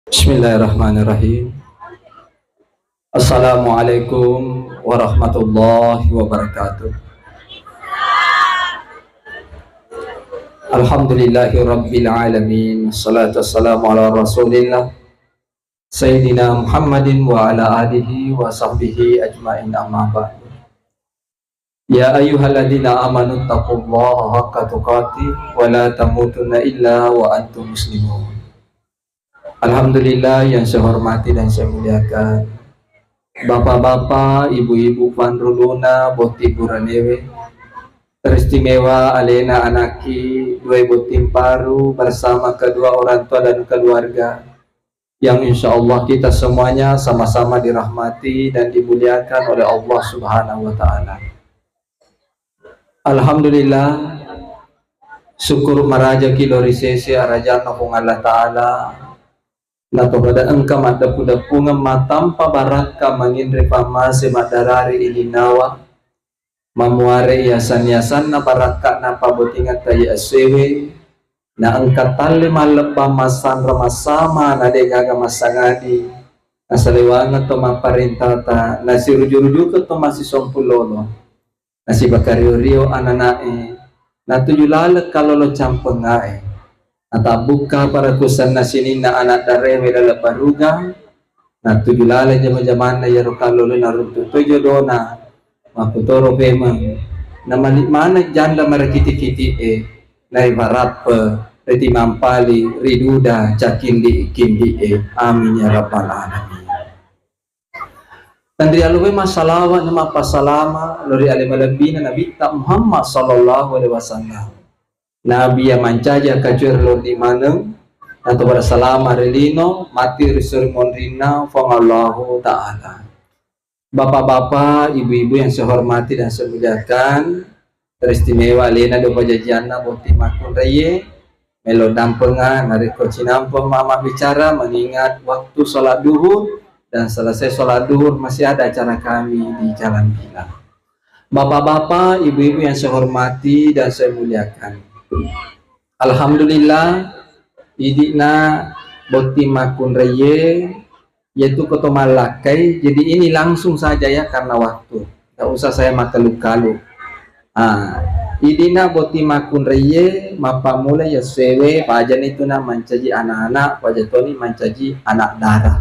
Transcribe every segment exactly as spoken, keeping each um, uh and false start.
Bismillahirrahmanirrahim. Assalamualaikum warahmatullahi wabarakatuh. Alhamdulillahi rabbil alamin. Wassalatu wassalamu ala Rasulillah Sayyidina Muhammadin wa ala alihi wa sahbihi ajmain, amma ba'du. Ya ayyuhalladzina amanu taqullaha haqqa tuqatih wa la tamutunna illa wa antum muslimun. Alhamdulillah, yang saya hormati dan saya muliakan Bapak-bapak, ibu-ibu, panruluna, botting buranewe, teristimewa alena anakki dua botting paru bersama kedua orang tua dan keluarga yang insya Allah kita semuanya sama-sama dirahmati dan dimuliakan oleh Allah Subhanahu wa Ta'ala. Alhamdulillah, syukur marajaki lao ri sese arajanna Puang Allah Ta'ala, nato pada engka maddeppu-deppungeng matampa barakka manginre pammase maddarari ininnawa, mamuare yasan-yasanna barakka'na pabottingetta ye essewe, na engka talle mallebbang massanra massama na de gaga massangadi, nasalewangeng to mapparentata, nasiruju-rujukeng to massisompung lolo. Nasibakario-rio anana'e, natuju laleng kalolo campengae. Natabbukka parakusanna sininna anak darewe laleng baruga, natuju laleng jama-jamanna iyaro kalolo naruntu toi jodona, makkutoro pemeng. Namali maneng janda marakiti-kiti'e, naibarappe ritimampali riduda cakindi-kindi'e. Amin ya rabbal alamin. Tenrialuwe massalawa na mappasalama lao ri ale malebbina Nabitta Muhammad sallallahu alaihi wasallam. Nabi iya mancaji akkacuere lao ri maneng, nato pada salama ri lino, matti ri suri monrinna Puang Allahu Ta'ala. Bapak-bapak, ibu-ibu yang saya hormati dan saya muliakan, teristimewa alena dua pajajianna botting makkunraie, melo dampenga narekko cinampe mama bicara, mengingat waktu sholat duhur dan selesai sholat duhur masih ada acara kami di Jalan Bilang. Bapak-bapak, ibu-ibu yang saya hormati dan saya muliakan. Alhamdulillah, idi'na botting makkunraie, yaitu koto mallakkai. Jadi ini langsung saja ya karena waktu. Tidak usah saya makkalu-kalu. Ah, idi'na botting makkunraie, mappammula yessewe, pajani tu na mancaji anak-anak, paja toni mancaji anak dara.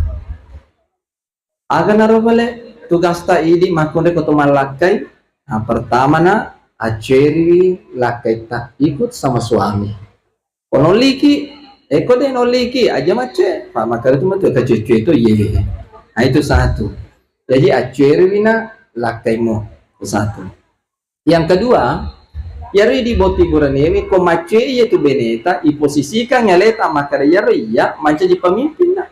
Aga naro pale tugasta idi makkunrai koto mallakkai? Nah, pertama na, acceriwi lakkaitta ikut sama suami. Ko nolliki, eko de nolliki, aja macce, pa makare tu matu kacue-cue itu, iya, iya, iya. Nah, itu satu. Jadi acceriwi na lakkaimu, itu satu. Yang kedua, iyaro idi botting buranewe ko maccue iya tu beneta, iposisikan aleta makkada iyaro iya mancaji pemimpinna.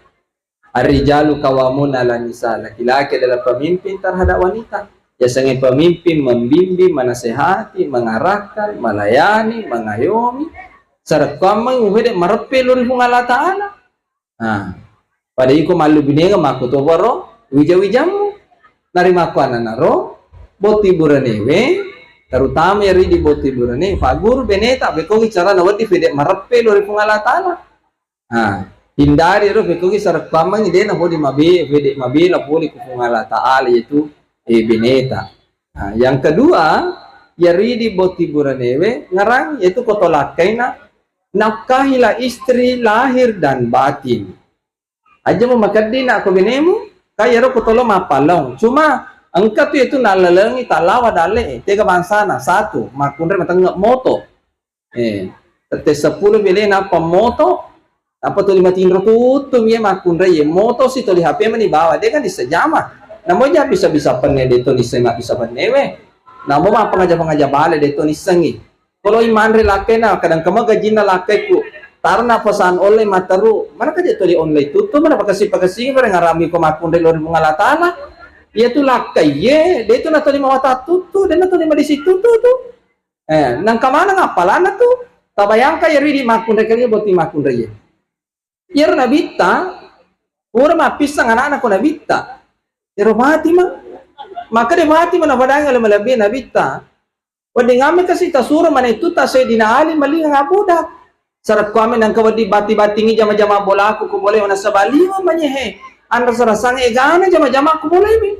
Ar-rijalu qawwamuna 'alan nisa, laki-laki adalah pemimpin terhadap wanita. Yasengnge pemimpin membimbing, menasehati, mengarahkan, melayani, mengayomi. Sarekkuammeng ufede mareppe lao ri Puang Allah Ta'ala. Nah, pada iko mallubinengeng makkutoparo wija-wijammu. Narimakkuannanaro botting buranewe, terutama iyaro idi botting burane, pagguru beneta, pekkogi carana wedding fede mareppe lao ri Puang Allah Ta'ala. Nah, hindari ro pekkogi sarekkuammengngi de na pole mabe-, fede mabela pole ku Puang Allah Ta'ala, yaitu, eh, beneta. Nah, yang kedua, iyaro idi botting buranewe ngarang, yaitu koto lakkaina nafkahilah istri lahir dan batin. Aja mu makedding na ko benemu, ka iyaro ko tolo mappallong. Cuma engka tu itu nallalengi tallawa dalle, tega bangsana, satu, makkunrai matengngeng moto. Eh, tette seppulo bele nappa moto, nappa tuli matinro tuttu mie makkunrai ye moto si tuli H P mani bawa, de kan disseng jama. Namo ja bisa-bisa penne de to nisseng mabbisa pennewe. Namo mappangaja-pangaja bale de to nissengi. Poloi manre lakkaina, kadang kama gajinna lakkaiku. Tarona pesan online matteru, mana kaje tuli online tuttu, mana pakasi-pakasi, pada ngarami ko makkunrai lao ri Puang Allah Ta'ala. Iya tu lakkai ye, de tu natuli mawatang tuttu, de natuli madisi tuttu tu. Eh, nangka maneng appalanna tu? Tabayangka iyaro idi makkunrai kaliya botting makkunrai ye. Iyaro Nabitta, pura mappisseng anakna ko Nabitta. Iyaro Fatimah. Makkeda Fatimah napadangi ale malebbi Nabitta. Wedding amme kasi tasuro manettu ta Sayyidina Ali malingeng abbuda. Sarekkuami nengka wedding batti-battingi jama-jama bolaku ko boleh, nasaba liwa manyehe. Anrasa-rasang egana jama-jama ko boleh mi.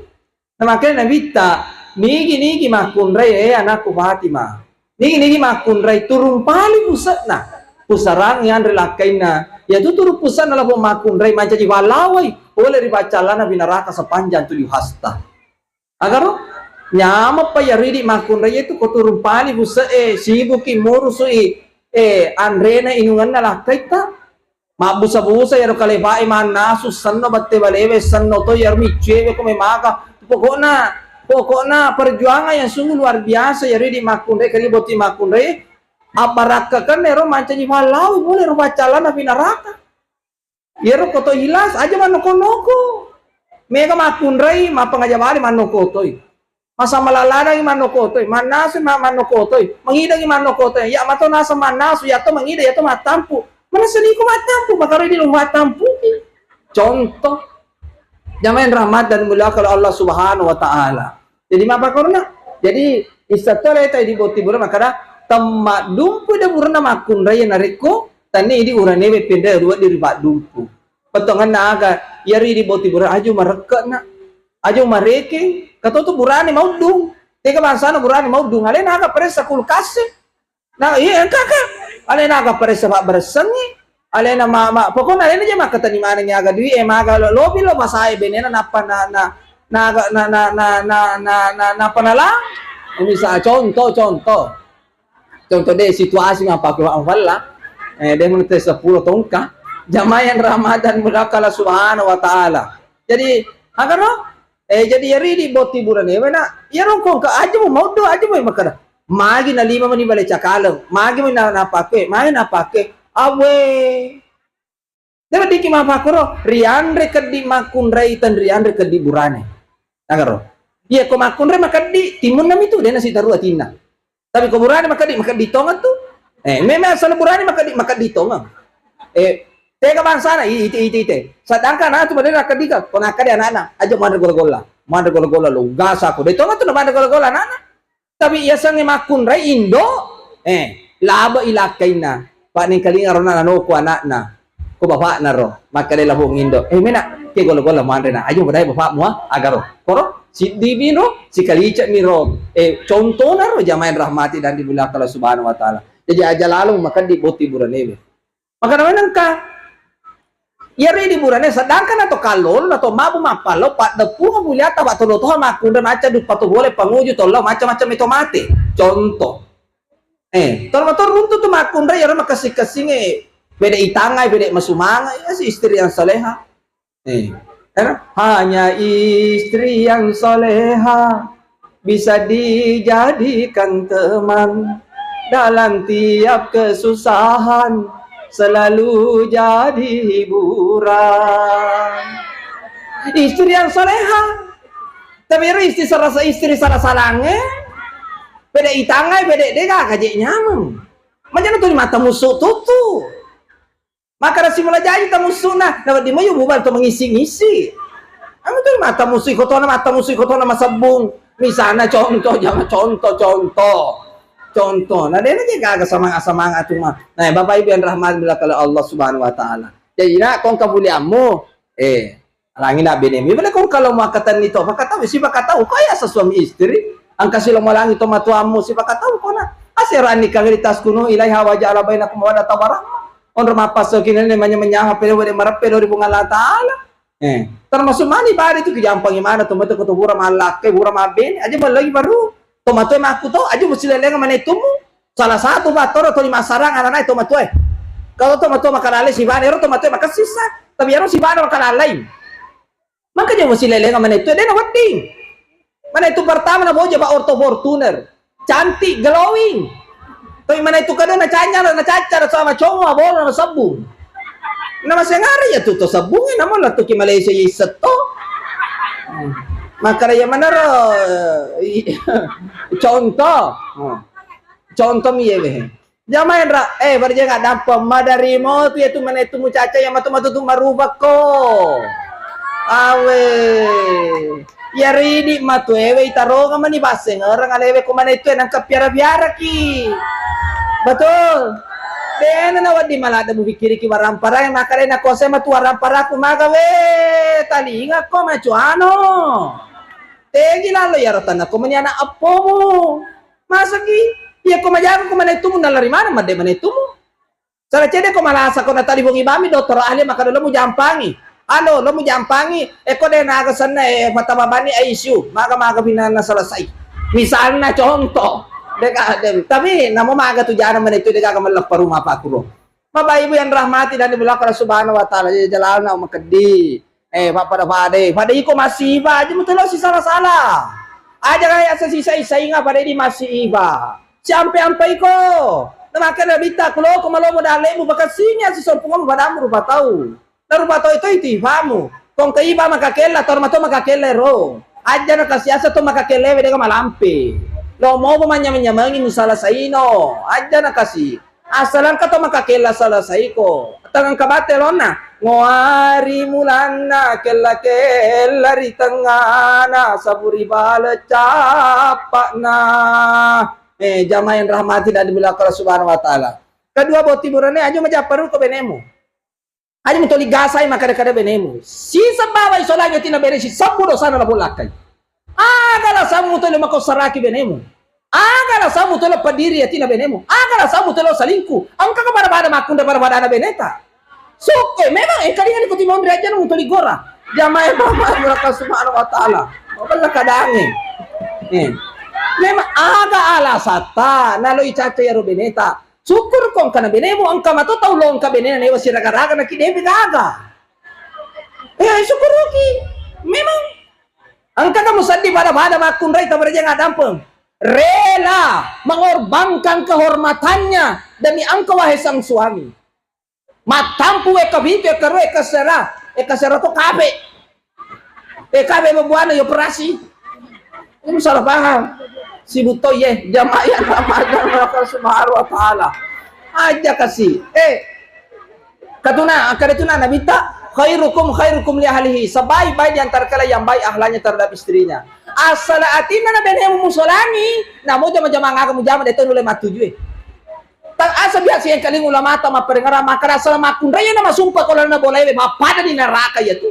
Namakanya Nabitta, nigi-nigi makkunrai, eh, anakku Fatimah. Nigi-nigi makkunrai, turung pali puse'na. Pusarangi anre lakkainna. Iya tu turung puse'na lapong makkunrai, mancaji pallawai. Pole ri paccallana pi naraka sepanjang tujuh hasta. Agaro? Nyameppa iya ridi makkunrai itu ko turung pali puse'e, sibuki murusu'i, eh, anrena inungenna lakkaitta. Mabbusa-busa iyaro kalepae mannasu, senno bette balewe, senno to iyaro miccuewe ko memaga. Pokokna, pokokna perjuangan yang sungguh luar biasa iyaro idi makkunrai, kali botting makkunrai. Abbarakkakenna ero mancaji pallawi pole ro paccallana pi naraka. Iyaro koto ilas aja mannoko-noko. Mega makkunrai, mappangaja bale mannoko toi. Masa malalanangi mannokotoi, mannasu ma-, mannokotoi, mangidangi mannokotoi. Ya mato naseng mannasu, ya to mangida, ya to mattampu. Manessa niko mattampu, makaro idi lo mattampuki. Contoh. Jamaah yang rahmat dan mulia kalau Allah Subhanahu wa Ta'ala. Jadi mappakorona. Jadi issatto leta idi botting burane makkada temmaddumpu de burana makkunrai narekko tanni idi uranewe pendai dua diri paddumpu. Pettongenna aga, iyaro idi botting burane aju marekke'na. Aja marekeng, katotu burane mauddung. Tega bangsana burane mauddung. Alena aga paressa kulkas e. Nah, iya engka ka. Alena aga paressa pabbaressengngi. Alena ma, ma, pokokna alena je makkatani manengngi aga dui e maga lo, lobi lo pasae benena nappa na, na, na, aga, na, na, na, na, na, na, nappa nalang. Misal contoh, contoh. Contoh de situasi mappake wa mafalla. Eh, de menurut sepuluh tongka. Jamaah yang rahmatan mulakala subhanahu wa ta'ala. Jadi, agaro? Eh, jadi iyaro idi botting burane wena, iyaro ko engka aja mu mauddo, aja mu makkada. Magi na lima mani bale cakaleng, magi mani na, napake, magi napake. Awe. De weddikki mappakkuro, rianre keddi makkunrai, tenrianre keddi burane. Agaro? Iya ko makkunrai makeddi, timunna mitu, de nasitaru atinna. Tapi ko burane makeddi, makeddi tongeng tu. Eh, memang asal burane makeddi, makeddi tongeng. Eh, tega bangsana, i-, ite, ite, ite. Sedangkan atu madena keddi ka, ko nakkeda anakna, aja manre golla-golla. Manre golla-golla lo, gasa ko. De tongeng tu na manre golla-golla anakna. Tapi yasengnge makkunrai indo, eh, labe ilakkainna. Pak nengkalinga rona nanoko anakna. Ko bapakna ro, makkeda lapong indo, "Eh, mena, ke golla-golla manre na, aja padai bapakmu, ah, agaro." Koro, siddi mi ro, sikalicek mi ro, eh, contohna ro jamaah yang rahmati dan dimuliakan Allah Subhanahu wa Ta'ala. Jadi aja lalo makeddi botting buranewe. Maka namanya engka, iyaro idi burane, sedangkan atau kallolo atau mabu mappallo, paddeppunga muliata, pak tolo toha makkunrai macca duppa to bole panguju tollo macam-macam itu mate. Contoh. Eh, tollo to runtu tu makkunrai iyaro makessing-kessinge, bede itangai, bede masumanga, ya si istri yang soleha. Eh, kan? Hanya istri yang soleha bisa dijadikan teman dalam tiap kesusahan, selalu jadi hiburan. Istri yang soleha. Tapi ero istri serasa istri salah-salange, bede itangai, bede dega kaje nyameng. Macam tu mata musuh tutu. Makkeda simula jaji tamussu'na, nawedding moyo bubar to mangisi-ngisi. Anu tu mata musuh kotona, mata musuh kotona masebbung. Misalna contoh, jangan contoh, contoh. Contoh. Nah, dena je gaga semangat-semangat tu mah. Nah, Bapak Ibu yang rahmat bila kalau Allah Subhanahu wa Ta'ala. Jadi nak kong kabuliammu, eh, Alangi na benemi, bela kong kalau makkatenni to, pakatau, si pakatau, kaya sesuami istri, angka silo malangi to matuammu, si pakatau kona. Asera nikah li taskunu ilaiha wa ja'ala bainakum mawaddata wa rahmah. Onro mappasso kinene manya-, manyaha pele wede mareppe dori Puang Allah Ta'ala. Eh, termasuk mani pada itu kijampangi mana to mate ko to pura mallakkai, pura mabbene, aja lagi baru. To matoe makku to, aja mesti lelenga manetumu. Salah satu fattoro tuli massarang anana to matoe. Kalau to matoe makalalai sibane, ero to matoe makessisa. Tapi ero sibane makalalai. Maka jawa silelenga manettu, dena wedding. Manettu pertama na boja, Pak, orto Fortuner. Cantik, glowing. Tapi manettu kedua na canyar, na cacar sama cowok, bola na sebbung. Na masengara ya tu to sebbung, namun lah tu ki Malaysia ya isetto. Maka ya manero, eh, contoh. Contoh mi ya, weh. Jamaenra, eh, barjeng addampeng, maderri motu iyatu manettu mucaca iya matu-matu tu marubakko. Awe. Iya ridi matu ewe itaronga mani bassengereng alewe ko manettu e nangka piara-piaraki. Betul? Tena na wedding maladde mupikkiriki waramparangnge, makkedai na koseng matu waramparaku maga, we, talingako macuano. Tegi lalo iyaro tanna ko meni anak eppomu. Masaki, iya ko majaga ko manettumu, nalari mana madde manettumu. Sala cede ko malasa ko natalipongi bami dokter ahli, makkeda lo mujampangi. Alo, lo mujampangi, eko de naga senna, eh, patababani I C U, maga-maga pinanna selesai. Misalna contoh, deka, de, tapi namo maga tu jana menettu deka melleppa rumah pakuro. Bapak Ibu yang rahmati dan dimuliakan Allah Subhanahu wa Ta'ala, jadi jalanna makeddi. Eh, pappada-pada, pada iko masiba aja mutelo sisala-sala. Aja kaya sisa-isa inga pada di masiba. Siampe-ampe iko. Namaka nabitta kulo ko malomo dalemu bakasini asi sompungamu padamu rupa tau. Na rupa tau itu itu ifamu. Kong ke iba makakella, tor mato makakella ro. Aja na kasi asa to makakella we dega malampe. Lo mau manyameng-nyamengi musala saino. Aja na kasi. Asal engka to makakella selesaiko. Tengeng kabate lonna. Ngoari mulanna kella-kella ri tengngana saburi bale cappa'na. Eh, jamaah yang rahmati dan dimuliakan Allah Subhanahu wa Ta'ala. Kedua, botting burane, aja majapparu ko benemu. Aja mutoli gasai makkada-kada benemu. Sisebbawa isolangi atinna bene, sisebbu dosana lapong lakkai. Aga alasanmu tole makossaraki benemu? Aga alasanmu tole padiri atinna benemu? Aga alasanmu tole salingku? Engka ka pada-pada makkunra pada-pada ana beneta. Sukke, memang engkalingani ko timonri ajana mutoli gora. Jamaah mama muraka subhanahu wa ta'ala. Mabella kadange. Eh. Memang aga alasatta naloi caca iyaro beneta. Syukur ko engkana benemu, engka mato tau lo engka benena newa siraga-raga naki depi gaga. Eh, syukuruki. Memang engka kamu seddi pada-pada makkunrai tabarejeng addampeng. Rela mengorbankan kehormatannya demi engkau, wahai sang suami. Mattampu eka pitu, eka ro, eka sera, eka sera to kape. Eh, kabe bebuana ya operasi. Ini salah paham. Sibuk to ye, jamaah yang rahmatan Allah subhanahu wa ta'ala. Aja kasi. Eh, katuna, kada tuna Nabi ta, khairukum khairukum li ahlihi. Sebaik-baik di antara kalian yang baik akhlaknya terhadap istrinya. Asal atinna na benemu musolani, namo jama-jama ngaga mujama de to nule matujue. Tang asa biasa yang kaling ulama ta mapperengerang makkada asal makkunrai na masumpa ko lana bolai we mappada di neraka ya tu.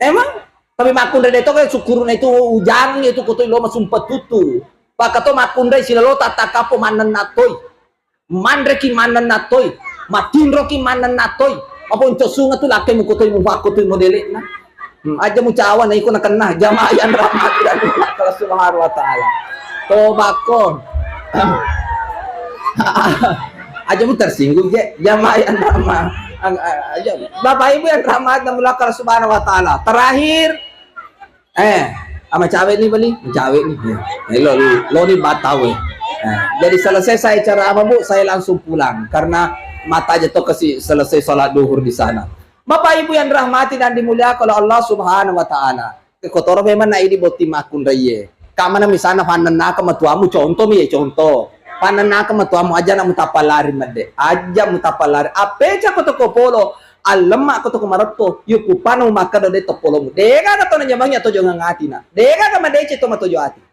Emang? Tapi makkunrai de to kan syukurna itu ujang itu ko to lo masumpa tutu. Pakato makkunrai silalo tattakapo mannennatoi. Manreki mannennatoi. Matinroki mannennatoi. Apa unco sunga tu lakai muko toi mupakko tu modelekna. Hmm, aja mucawa na iko nakenna jamaah yang rahmati dan Allah subhanahu wa ta'ala. Tobakko. Aja mu tersinggung je, jamaah yang rahmat. Ang-, a-, aja. Bapak Ibu yang rahmat dan Allah subhanahu wa ta'ala. Terakhir, eh, ama cawe ni beli, cawe ni. Eh, lo, lo ni batau eh. Eh, jadi selesai saya ceramah Bu, saya langsung pulang karena mata aja to kasih selesai sholat duhur di sana. Bapak Ibu yang rahmati dan dimuliakan oleh Allah subhanahu wa ta'ala. Kekotoro memang na idi botting makkunraiye. Kamana misalna pannennaka matuamu, contoh mi ye, contoh. Pannennaka matuamu aja na mutappallari medde. Aja mutappallari. Appeca ko toko polo, allemma ko toko maretto, yukupana makkada de topolomu. Dega ka to nanyamang ya tojo ngangatina. Dega ka madece to matojo ati.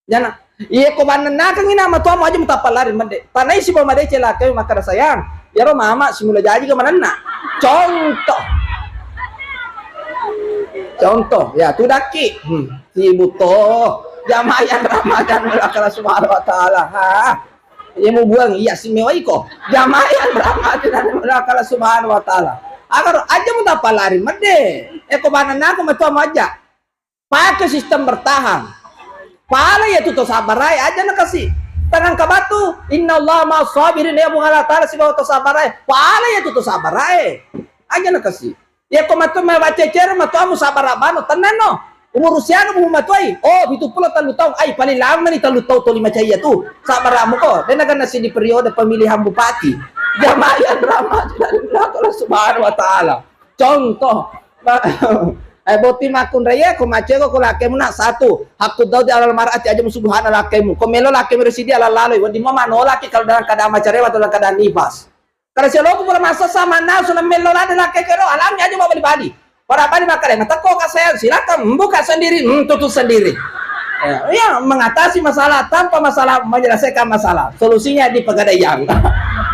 Jana, iya ko mannennakengngi na matuamu aja mutappallari medde. Tanai sibawa madece lakkai makkada sayang. Iyaro mama simula jaji ke manenna. Contoh. Contoh, ya tudakki. Hmm, sibuk to. Jamaah yang Ramadan Allah subhanahu wa ta'ala. Ha. Iya mu buang, iya simewa iko. Jamaah yang Ramadan Allah subhanahu wa ta'ala. Agar aja mutappallari medde. Eh ko mannennaka matuamu aja. Pake sistem bertahan. Pala ya tu to sabarae, aja na kasi. Tangan kabatu, inna Allah ma sabirin, ya Puang Allah Ta'ala sibawa to sabarae. Pala ya tu to sabarae. Aja na kasi. Ya ko matu ma baca cere matu amu sabara bano, tenang no. Umur usianu bu matuai. Oh, pitu pulo tellu taung. Ai, paling lama ni tellu taung to lima cai ya tu. Sabaramu ko. Dena kena sidi periode pemilihan bupati. Jamaah yang rahmati dari Allah Subhanahu wa Ta'ala. Contoh, eh, botting makkunraie, ko macego ko lakkemu na, satu, hakku Daud alal mar'ati, aja musubuhana lakkemu. Ko melo lakkemu residi alal laloi, wedding mo manolaki kalau dalam keadaan macarewa atau dalam keadaan nifas. Kalau sioloku pura masessa mannasu na melo lada lakkeke ro, alami aja mau bali-bali. Pada bali makkada, matekko ka sayang, silakan buka sendiri, hmm, tutup sendiri. Ya, ya, mengatasi masalah tanpa masalah, menyelesaikan masalah. Solusinya di pegadaian.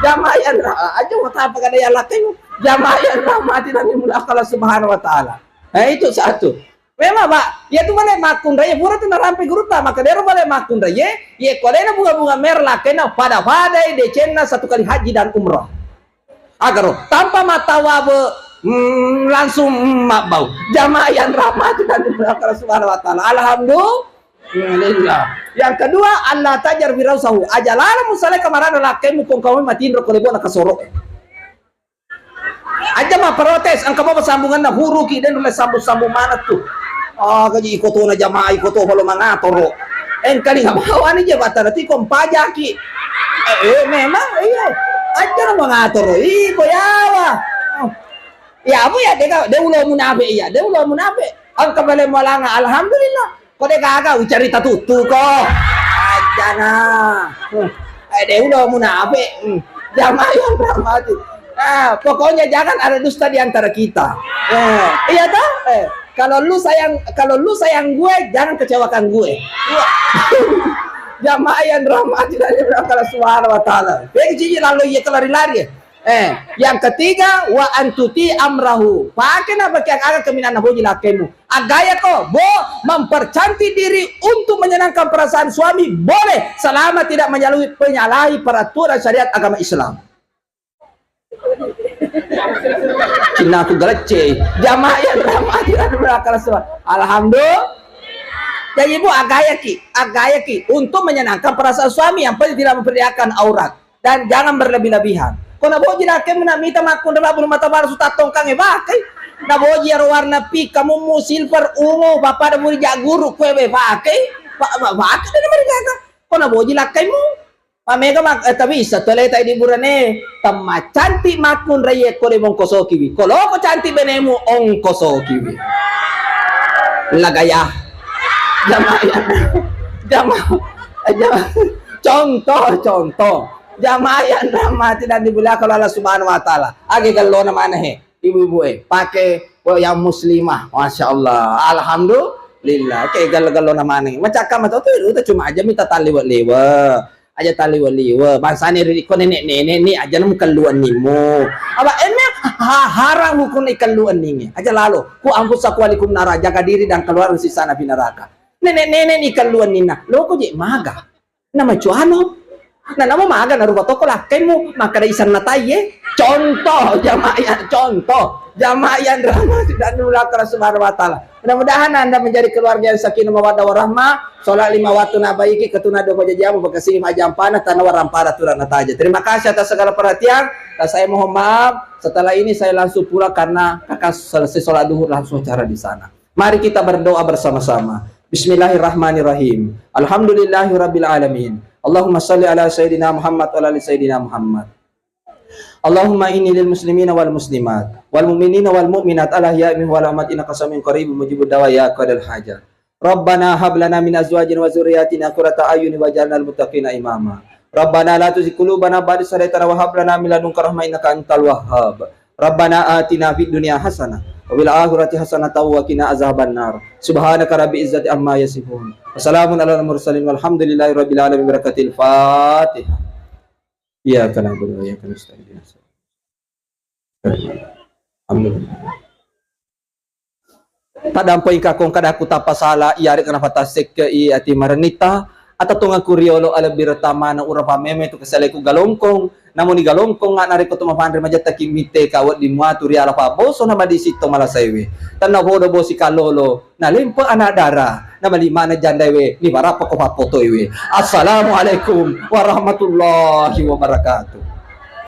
Jamaah yang ra-, aja mau apa kada ya lakai. Jamaah yang rahmati dan dimuliakan Allah Subhanahu wa Ta'ala. Nah, itu satu. Memang, Pak, ya tu balik makkunrai, pura tu narampe guru ta, maka dia balik makkunrai, ye, ye, kalau ada bunga-bunga merah lakai na pada-pada decenna satu kali haji dan umrah. Agaro, tanpa mata wabe, mm, langsung, mm, mabbau. Jamaah yang rahmati dan dimuliakan Allah Subhanahu wa Ta'ala. Alhamdulillah. Yang kedua, Allah tajar firausahu. Aja lalo musalai kamarana lakai mukong kau matinro ko lebo na kasoro. Aja ma protes, engka bapa sambunganna huruki dan nulis sambung-sambung mana tu. Ah, gaji iko tu na jamaah, iko tu balo mangatoro. Engka ni nggak bawa ni je batara tiko mpajaki. Eh, eh, memang iya. Aja na mangatoro. Iko yawa. Oh. Ya, amu ya, dega, de ulo munafik iya, de ulo munafik. Engka bale malanga, alhamdulillah. Ko de gaga, ucarita tuttu ko. Ajana. Hmm. Eh, de ulo munafik. Hmm. Jamaah yang rahmati. Ah, pokoknya jangan ada dusta di antara kita. Eh, iya toh? Eh, kalau lu sayang, kalau lu sayang gue, jangan kecewakan gue. Iya. Jamaah yang rahmati dari Allah Subhanahu wa Ta'ala. Jadi, lalu iya kelari-lari ya. Eh, yang ketiga, wa antuti amrahu. Pakai na pakai aga keminana boji lakemu. Agaya ko, bo, mempercantik diri untuk menyenangkan perasaan suami boleh selama tidak menyalahi, menyalahi peraturan syariat agama Islam. Cina aku galecce. Jamaah yang rahmati dan dimuliakan Allah. Alhamdulillah. Jadi bu, agaya ki, agaya ki untuk menyenangkan perasaan suami yang penting tidak memperlihatkan aurat. Dan jangan berlebih-lebihan. Ko naboji lakemu namita makkunrai bulu mata baru suta tongkangnge pakai. Naboji aro warna pink, kamummu silver, ungu, pappada muri jagguru kue be pakai. Pa-, pa-, pakai dena mari gaga. Ko naboji lakemu. Mamega mak-, eh, tabisa toleta di burane. Temma cantik makkunrai ko de mongkosokiwi. Ko loko cantik benemu ongkosokiwi. Lagaya. Jamaah yang, jamaah, jamaah. Contoh, contoh. Jamaah yang rahmati dan dimuliakan Allah Subhanahu wa Ta'ala. Age gallona mana he? Ibu-ibu e, pake, oh, yang muslimah. Masya Allah. Alhamdulillah. Oke, gallo-gallona mana? Macakka matoto itu cuma aja minta taliwa-liwa. Aja taliwa-liwa. Bangsane ri ko nenek-nenek ni aja nemu kelluan nimu. Apa enne ha-, haram hukum ni kelluan ninge. Aja lalo. Ku anfusakum wa ahlikum nara, jaga diri dan keluarga sisa napi neraka. Nenek-nenek ni kelluan ninna. Loko je maga. Nama cuano. Nah, nama maga narupa toko lakkaimu, makkada isanna taiye. Contoh, jamaah yang, contoh. Jamaah yang rahmat dan dimuliakan Allah Subhanahu wa Ta'ala. Mudah-mudahan Anda menjadi keluarga yang sakinah mawaddah warahmah. Sholat lima waktu nabaiki, ketuna dua majajamu, bekasi majampana, tanah warampada turana taja. Terima kasih atas segala perhatian. Dan saya mohon maaf, setelah ini saya langsung pulang karena kakak selesai sholat duhur langsung acara di sana. Mari kita berdoa bersama-sama. Bismillahirrahmanirrahim. Alhamdulillahirabbil alamin. Allahumma shalli ala sayyidina Muhammad wa ala ali sayyidina Muhammad. Allahumma inni lil muslimina wal muslimat wal mu'minina wal mu'minat al ahya'i minhum wal amwat innaka samiun qaribun mujibud da'wat ya qadal hajat. Rabbana hab lana min azwajina wa dzurriyyatina qurrata a'yunin waj'alna lil muttaqina imama. Rabbana la tuzigh qulubana ba'da idh hadaytana wa hab lana min ladunka rahmah innaka antal wahhab. Rabbana atina fid dunya hasanah wa fil akhirati hasanatan wa qina azabannar. Subhanaka rabbil izzati amma yasifun. Wa salamun alal mursalin walhamdulillahi rabbil alamin. Barakatil Fatihah. Iyyaka na'budu wa iyyaka nasta'in. Alhamdulillah. Taddampengika kong kadaku tappa sala, iyaré'ga napatassekke'i ati marennitta, atatongengku riolo alebbiretta maneng urapa mémé tu kasaleku galongkong. Namuni galongkongnga narékko to mapanré majettaki mittéka wedding muatu riala pabboso namadisitto malasaiwé. Tennapodo bosi kallolo, nalémpe ana' dara, namalimana jandaiwé, nibarappako pappotoiwé. Assalamualaikum warahmatullahi wabarakatuh.